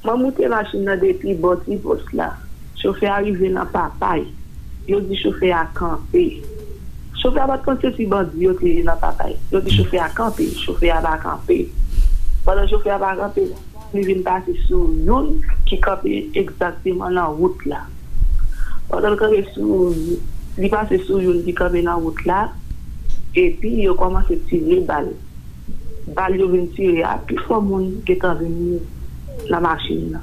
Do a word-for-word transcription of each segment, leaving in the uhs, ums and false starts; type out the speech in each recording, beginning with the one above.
Mwen moute machin nan depi bò ti pòs la. Chofè a rive nan Papay. Yo di chofè a kanpe. Chofè a pa t konn se ti bandi yo te ye nan Papay. Yo di chofè a kanpe. Chofè a pa kanpe. Pandan chofè a pa kanpe, li vin pase sou youn ki kanpe egzakteman nan wout la. Pandan l kanpe sou, li pase sou youn ki kanpe nan wout la, epi yo kòmanse tire bal. Bal yo vin tire a, pifò moun gentan vin mouri nan machin nan.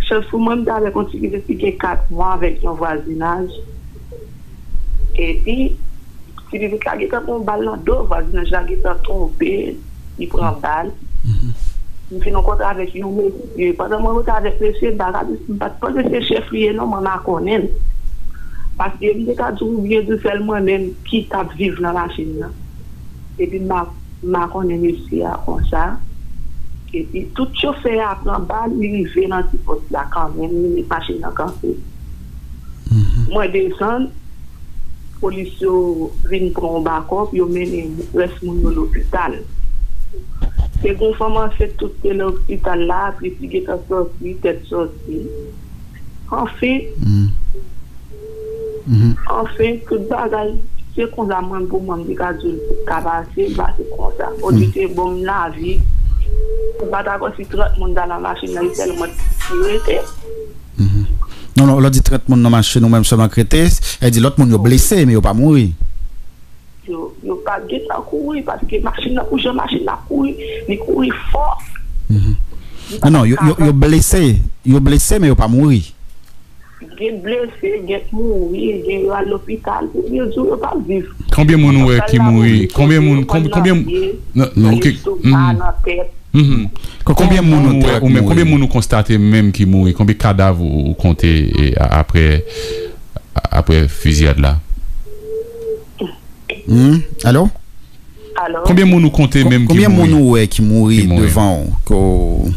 Chans pou mwen, m te avèk yon ti pitit ki gen kat mwa avèk yon vwazinaj. Epi, ti pitit la gentan pran yon bal nan do, vwazinaj la gentan tonbe, li pran bal. M fin rankontre avèk yon mesye. Pandan mwen rankontre avèk mesye, m pa ka di, m pa t panse se chèf li ye non, mwen m pa konnen l. Paske m te ka di w byen di w sèl mwen menm ki t ap viv nan machin nan. Epi m pa, m pa konnen mesye a konsa. Epi tout chofè a pran bal, li rive nan ti pòs la kanmenm, li met machin nan kanpe. Mwen desann, polis yo vin pran yon bakòp, yo mennen rès moun yo lopital. Te gen yon fanm ansent tou te lopital la, pitit gentan sòti, tèt sòti. Anfen, anfen, tout bagay, se konsa mwen pou mwen, m te ka di w ka pase, m pase konsa. Bondye te ban m lavi, m pa ta kwè si trant moun ta nan machin nan, li sèlman ki rete. Non, non, lè w di trant moun nan machin ou menm sèlman k rete, e di lòt moun yo blese, men yo pa mouri. Yo, yo pa t gentan kouri, paske machin nan, pou jan machin nan ap kouri, li kouri fò. Non, non, yo, yo, yo blese, yo blese, men yo pa mouri. Gen blese, gen k mouri, gen yo al lopital, pou yo di w yo pa viv. Konbyen moun ou wè ki mouri? Konbyen moun, konbyen, nan, nan, ok. Konbyen moun ou te wè ki mouri? Konbyen moun ou konstate menm ki mouri? Konbyen kadav ou konte apre, apre fiziyad la? Alo? Konbyen moun ou konte menm ki mouri? Konbyen moun ou wè ki mouri devan w?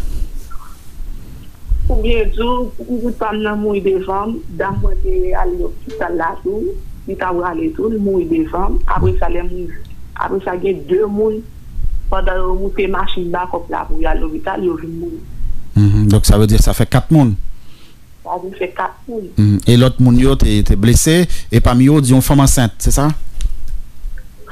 Pou byen di w, pou pitit pa m nan mouri devan m, dam mwen te al lopital la tou, li ta prale tou, li mouri devan m. Apre sa, lè m rive, apre sa, gen de moun, pandan yo moute machin bakòp la pou y al lopital, yo vin mouri. Donk, sa vle di sa fè kat moun? Sa vin fè kat moun. E lòt moun yo te, te blese, e pami yo, di yon fanm ansent, se sa?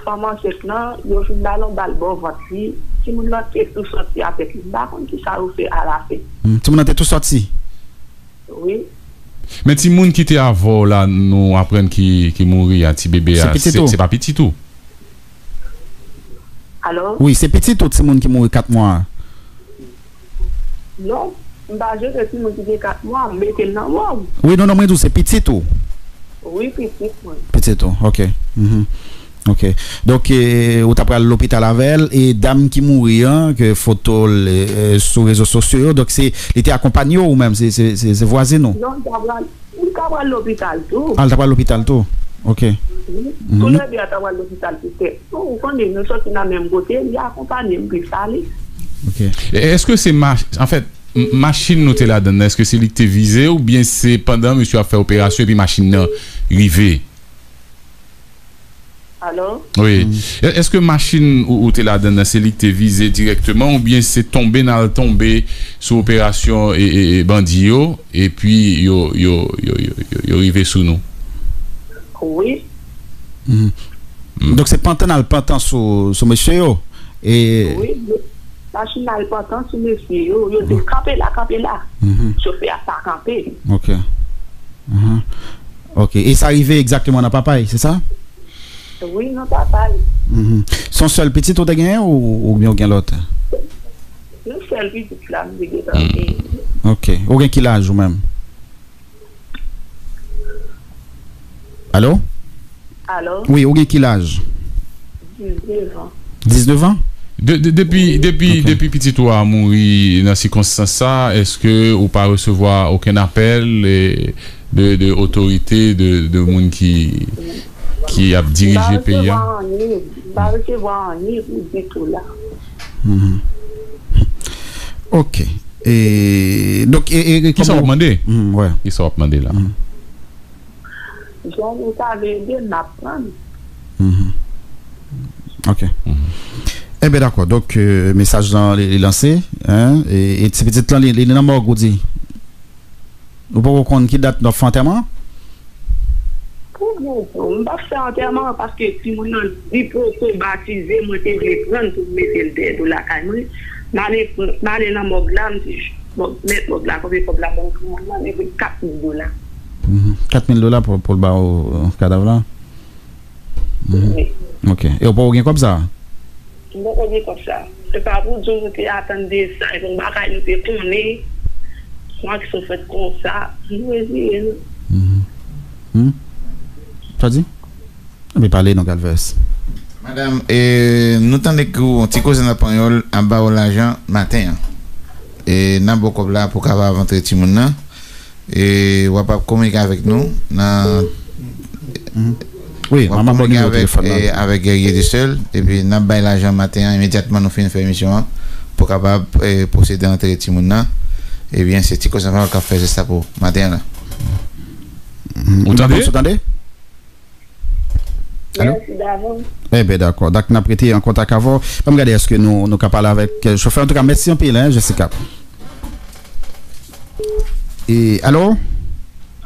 Fanm ansent lan, yo fin ba l yon bal bò vant li. Timoun nan te tou sòti avèk li. M pa konn kisa yo fè alafen. Timoun nan te tou sòti? Wi. Men timoun ki te avè w la, nou aprann ki, ki mouri a, ti bebe a, se pa pitit ou? Alo? Wi, se pitit ou timoun ki mouri kat mwa a? Non, m pa jete timoun ki gen kat mwa, m mete l nan mòg. Wi, non, non, mwen di w se pitit ou? Wi, pitit mwen. Pitit ou, ok. Ok. Donk, ou ta pral lopital avè l, e dam ki mouri an, ke foto l sou rezo sosyo yo, donk se, li te akonpanye w ou menm, se, se, se, se vwazin ou? Non, li ta pral, li ta pral lopital tou. A, li ta pral lopital tou? Ok. Tou lè de a ta pral lopital pou tèt. Bon, ou konnen, nou sòti nan menm kote, li akonpanye m, pi sa li. Ok. E èske se, anfèt, machin nou te ladan nan, èske se li ki te vize oubyen se pandan mesye ap fè operasyon epi machin nan rive? Alo? Wi. Èske machin ou, ou te ladan nan, se li ki te vize dirèkteman oubyen se tonbe n al tonbe sou operasyon e, e, e bandi yo, epi yo, yo, yo, yo, yo, yo rive sou nou? Wi. Donk se pantan n al pantan sou, sou mesye yo. E... Wi, machin nan al pantan sou mesye yo. Yo di, kanpe la, kanpe la. Chofè a pa kanpe. Ok. Ok. E sa rive egzakteman nan Papay, se sa? Wi, nan Papay. Se yon sèl pitit ou te genyen ou, oubyen ou gen lòt? Yon sèl pitit la, m te gentan genyen. Ok. Ou gen ki laj ou menm? Alo? Alo? Wi, ou gen ki laj? Diznèf an. Diznèf an? De, de, depi, depi, depi pitit ou a mouri nan sikonstans sa, èske ou pa resevwa okenn apèl e, de, de otorite, de, de moun ki, ki ap dirije peyi a? M pa resevwa anyen, m pa resevwa anyen pou ditou la. Ok. E, donk, e, e, kisa w ap mande? Kisa w ap mande la? Jan nou ta vle ede, n ap pran. Ok. Enben, dakò. Donk, euh, mesaj lan, li, li lanse, hein, e, e ti pitit lan, li, li nan mòg, ou di? Ou poko konn ki dat n ap fè antèman an? Pou bon, pou m p ap fè antèman an, paske timoun nan li poko batize, mwen te vle pran l pou m mete l dèyè do lakay mwen. M ale pran, m ale nan mòg la, m di, mòg, mèt mòg la, konbyen kòb l ap ban m pou mòn nan? Li di m kat mil dola. Mhm. Kat mil dola pou, pou l ba ou, euh, kadav la? Mhm. Wi. Ok. E ou poko gen kòb sa a? M poko gen kòb sa. Se pa pou di w nou te atann de sa, e yon bagay nou te konnen, yon aksyon fèt konsa, nou reziye nou. Mhm. Hmm? Sa w di? Ann pale non, Calvers. Madanm, e, nou tande ke w, yon ti koze nan panyòl, ap ba w lajan maten an. E n ap ba w kòb la pou w kapab antre timoun nan. E w ap, ap kominike avèk nou nan Mhm. Wi, w ap manman Bòni kominike yo avèk, telefòn nan. E, avèk Guerrier Dussel, epi n ap bay lajan maten an, imedyatman nou fin fè emisyon an, pou kapab, e, pwosede antre timoun nan. Ebyen, se ti koze sa k ap fè jès la pou maten an la. Mhm. Ou tande? Ou tande? Alo? Mèsi davans. Enben, dakò. Dak, n ap rete an kontak avè w. Ban m gade èske nou, nou ka pale avèk, euh, chofè. Antouka, mèsi anpil, hein, Jessica. E, alo?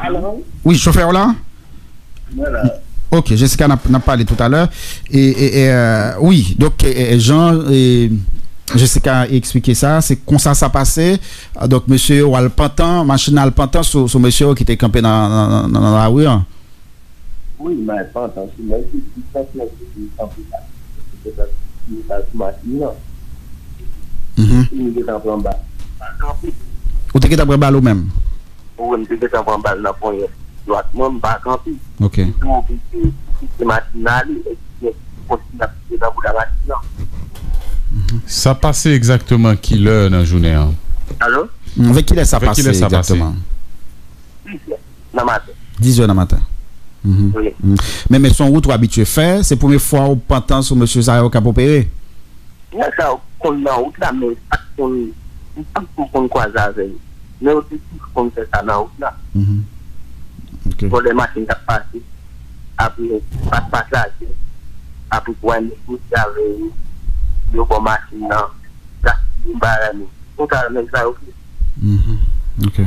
Alo? Wi, chofè w la? Mwen la. Ok, Jessica, n ap, n ap pale toutalè. E, e, e, euh, wi, donk, e, e, jan, e, Jessica eksplike sa, se konsa sa pase. Donk, mesye yo al pantan, machin nan al pantan sou, sou mesye yo ki te kanpe nan, nan, nan, nan lari an. Wi, m al pantan sou nèg ki di, pantan sou nèg ki kanpe la. Se sa ki ta sou machin nan. Mhm. Epi m gentan pran bal. Pa kanpe. Ou te gentan pran bal ou menm? Wi, m te gentan pran bal nan ponyèt dwat mwen, m pa kanpe. Ok. M tou oblije kite machin nan ale, epi nèg ki kontinye ap tire nan bouda machin nan. Mhm. Sa pase egzakteman kilè nan jounen an? Alo? Mm, vè kilè sa pase egzakteman? Dizè nan maten. Dizè nan maten. Mhm. Wi. Mhm. Men, men se yon wout ou abitye fè, se premye fwa ou pantan sou mesye sa yo k ap opere? Nèg sa yo konn nan wout la, men m pa t konn, m pa t twò konn kwaze avè yo. Men yo te toujou konn fè sa nan wout la. Mhm. Ok. Vòlè machin k ap pase, apre pa t pasaje, apre pou al negosye avè yo, yo ba w machin nan, gaspiye bagay nou. Konsa nèg sa yo fè. Mhm. Ok.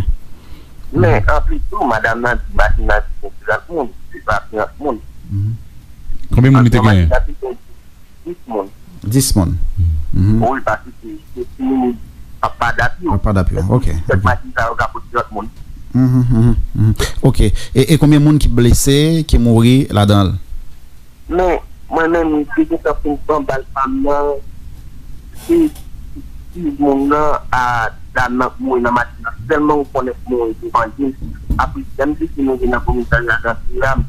Men, anplis tou, madanm nan di machin nan se pou pirat moun, se pa pirat moun. Mhm. Konbyen moun li te genyen? Antre machin nan te gen dis moun. Dis moun. Mhm. Wi, paske se, se timoun ap padap yo. Ap padap yo, ok, ok. Machin sa yo ka pote lòt moun. Mhm, mhm, mhm. Ok. E, e konbyen moun ki blese, ki mouri ladan l? Men, mwen menm, m te gentan fin pran bal pa m nan, se, se moun nan a dam nan k mouri nan machin nan. Sèlman m konnen k mouri devan je m. Apre, lè m te fin rive nan komisarya Granti a, m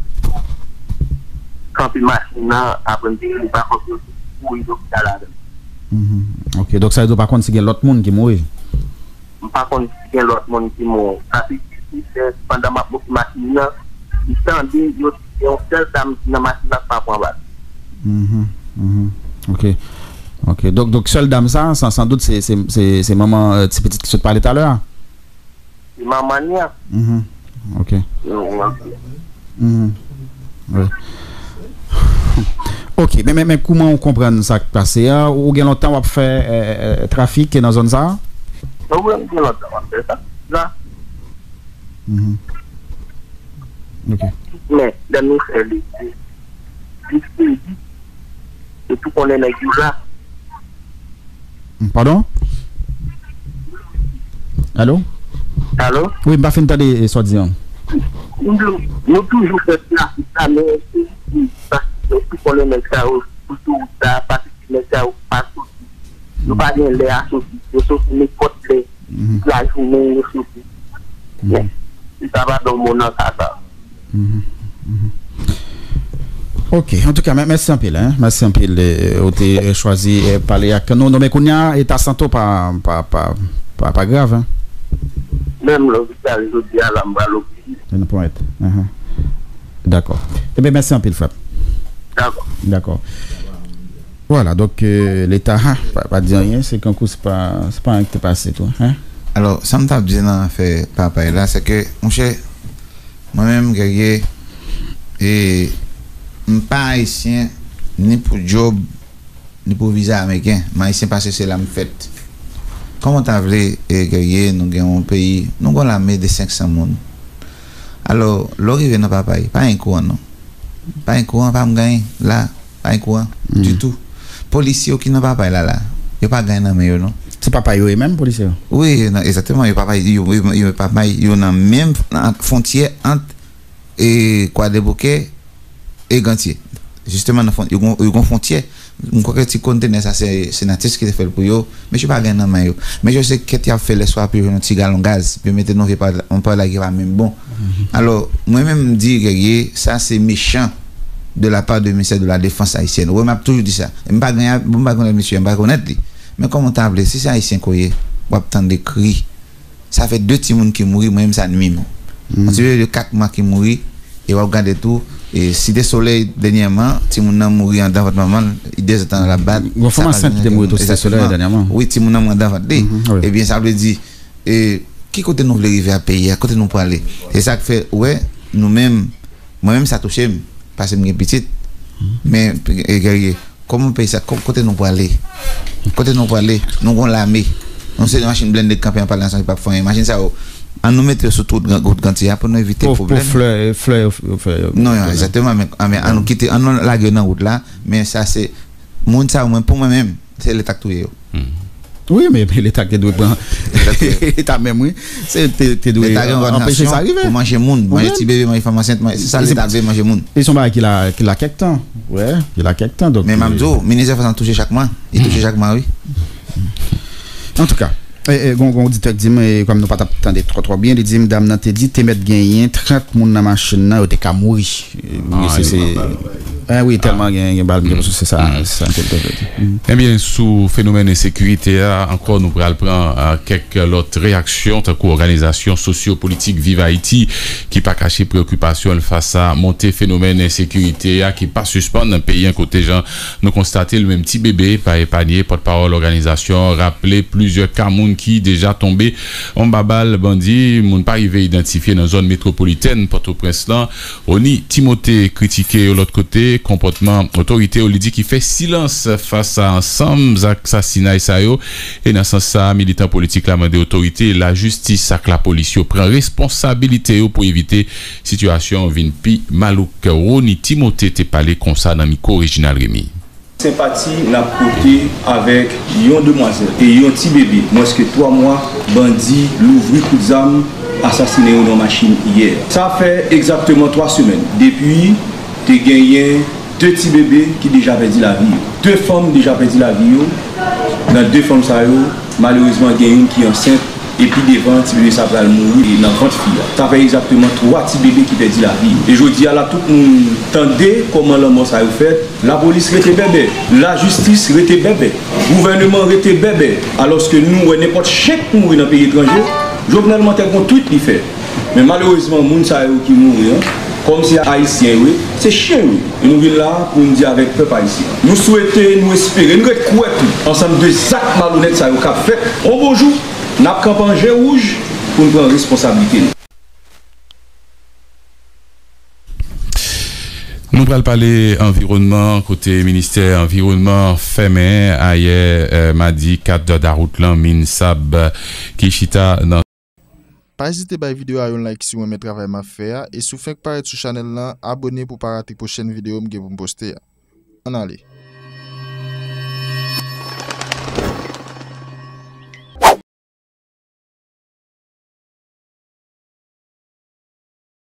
kanpe machin nan, apre m te rele pa kòk yo, kouri lopital avè m. Mhm. Ok, donk sa vle di ou pa konn si gen lòt moun ki mouri? M pa konn si gen lòt moun ki mouri. Sa se, se, se pandan m ap monte machin nan, m tande yo di se yon sèl dam ki nan machin nan k pa pran bal. Mhm, mhm. Ok. Ok. Donk, donk sèl dam sa, san, san dout, se, se, se, se manman, euh, ti pitit ki sot pale talè a? Se manman li an. Mhm. Ok. Mhm. Wi. Ok, men, men, men kouman ou konprann sa k pase a? Ou gen lontan w ap fè, eh, eh, trafik nan zòn sa a? Wi, m gen lontan m ap fè sa. La. Mhm. Ok. Men, lè nou fè li, li, li, li, li tou konnen nèg yo la. Padon? Alo? Alo? Wi, m pa fin tande, eh, sa w di an. Nou, nou toujou fè trafik la, men se, se, paske nou tou konnen nèg sa yo, sou wout sa, paske nèg sa yo pa soti. Yo pa gen lè a soti. Yo soti nenpòt lè. Mhm. Tout lajounen, yo soti. Mhm. Men, se sa pa bon moun nan ka sa. Mhm. Mhm. Ok, antouka, mè-, mèsi anpil, hein. Mèsi anpil, eh, ou te, eh, chwazi, eh, pale ak nou. Non, men kounye a, eta sante w pa, pa, pa, pa, pa grav, hein. Menm lopital, jodi a la, m pral lopital. Nan ponyèt. Ahan. Dakò. Ebyen, mèsi anpil, frè m. Dakò. Dakò. Vwala, donk, eh, Leta, ha, pa, pa di anyen, se kankou se pa, se pa anyen ki te pase tou, hein. Alò, sa m t ap di nan afè papay la, se ke, monchè, mwen menm, Guerrier, e, m pa ayisyen, ni pou djòb, Li pou viza ameriken. M ayisyen paske se la m fèt. Kòman w ta vle, e, Guerrier, nou gen yon peyi, nou gen yon lame de senk san moun. Alò, lè w rive nan Papay, pa gen kouran non. Pa gen kouran, pa m gen la, pa gen kouran ditou. Polisye yo ki nan Papay la, la, yo pa gen nan men yo non. Se Papay yo ye menm, polisye yo? Wi, nan, egzakteman, yo Papay, yo, yo, yo Papay, yo nan menm, nan fwontyè ant e Kwadèboukè e Gantye. Jisteman, nan fwon-, yo gon, yo gon fwontyè. M kwè ke ti kontenè sa, se Senatus ki te fè l pou yo. Mesye pa gen nan men yo. Mesye se kèt y ap fè lèswa pou yo jwenn yon ti galon gaz. Pou yo mete nan yon pa-, yon pawòl la ki pa menm bon. Alò, mwen menm, m di Guerrier, sa se mechan de la part de ministère de la Défense haïtienne. Wi, m ap toujou di sa. M pa gen, m pa konnen mesye, m pa konnen li. Men kòman w ta vle, si se Ayisyen ke w ye, w ap tande kri. Sa fè de timoun ki mouri, mwen menm sa nwi m. Yon ti bebe de kat mwa ki mouri, e w ap gade tou, e Site Solèy dènyèman, timoun nan mouri anndan vant manman l, de zè tan l ap bat. Gon fanm ansent ki te mouri tou Site Solèy dènyèman. Wi, timoun nan mouri anndan vant li. Ebyen, sa vle di, e, ki kote nou vle rive ak peyi a, kote nou prale? Se sa k fè, ou wè, nou menm, mwen menm sa touche m, paske m gen pitit, men, e, Guerrier, kòman peyi sa, ko-, kote nou prale? Kote nou prale? Nou gon lame. Nou se de machin blende k kanpe an palè ansanm ki p ap fè anyen. Machin sa yo, an nou mete yo sou tout gran, wout Gantye a pou nou evite pwoblèm. Flè, flè yo, yo fè yo. Non, non, egzakteman, men, men an nou kite, an nou lage yo nan wout la, men sa se, moun sa yo, mwen, pou mwen menm, se Leta k touye yo. Wi, men, men Leta te dwe pran. Leta menm, wi. Se te, te dwe anpeche sa rive. Pou manje moun, manje ti bebe, manje fanm ansent, se sa Leta vle, manje moun. E se yon bagay ki la, ki la kèk tan. Wi, ki la kèk tan. Donk, men m ap di w, minis defans lan touche chak mwa. Li touche chak mwa, wi. Antouka, e, e, gon, gon oditè k di m, e, kòm nou pa t ap tande twò, twò byen, li di m, dam nan te di, te mèt genyen trant moun nan machin nan, yo te ka mouri. Wi, se, se, eh wi, tèlman gen, gen bal, gen se sa, se sa ke l te vle di. Ebyen, sou fenomèn ensekirite a, ankò, nou pral pran, a, kèk lòt reyaksyon, tankou òganizasyon sosyo-politik Viv Ayiti, ki pa kache preyokipasyon l fas a monte fenomèn ensekirite a, ki pa sispann nan peyi an, kote jan nou konstate l, menm ti bebe pa epanye. Pòtpawòl òganizasyon an raple plizyè ka moun ki deja tonbe anba bal bandi, moun pa rive idantifye nan zòn metwopolitèn Pòtoprens lan. Rony Timothé kritike yon lòt kote konpòtman otorite yo, li di ki fè silans fas a ansanm zak sasinay sa yo. E nan sans sa, militan politik la mande otorite lajistis ak lapolis yo pran responsabilite yo pou evite sitiyasyon an vin pi malouk. Rony Timothé te pale konsa nan mikwo Reginald Remy. Senpati n ap pote avèk yon demwazèl e yon ti bebe, mwens ke twa mwa, bandi louvri kout zam, asasinen yo nan machin yè. Sa fè egzakteman twa semèn depi te genyen de ti bebe ki deja pèdi lavi yo. De fanm deja pèdi lavi yo. Nan de fanm sa yo, malerezman, gen youn ki ansent, epi devan, ti bebe sa pral mouri nan vant fi a. Sa fè egzakteman twa ti bebe ki pèdi lavi yo. E jodi a la, tout moun tande kòman lanmò sa yo fèt. Lapolis rete bèbè, lajistis rete bèbè, gouvèneman rete bèbè, alòske nou wè nenpòt chen k mouri nan peyi etranje. Jovenel Moïse te gon tweet li fè. Men malerezman, moun sa yo ki mouri an, kòm se Ayisyen yo ye, se chen yo ye. E nou vin la pou n di avèk pèp ayisyen an. Nou swete, nou espere, nou ret kwè tou, ansanm de zak malonèt sa yo k ap fèt, yon bon jou, n ap kanpe an je wouj pou n pran responsablite nou. Nou pral pale anviwònman, kote ministè anviwònman fèmen ayè, eh, madi kat dawout lan, min sab ki chita nan. Pa ezite bay videyo a yon like si w renmen travay m ap fè a, e si w fenk parèt sou chanèl lan, abone pou w pa rate pwochèn videyo m gen pou m poste a. Ann ale.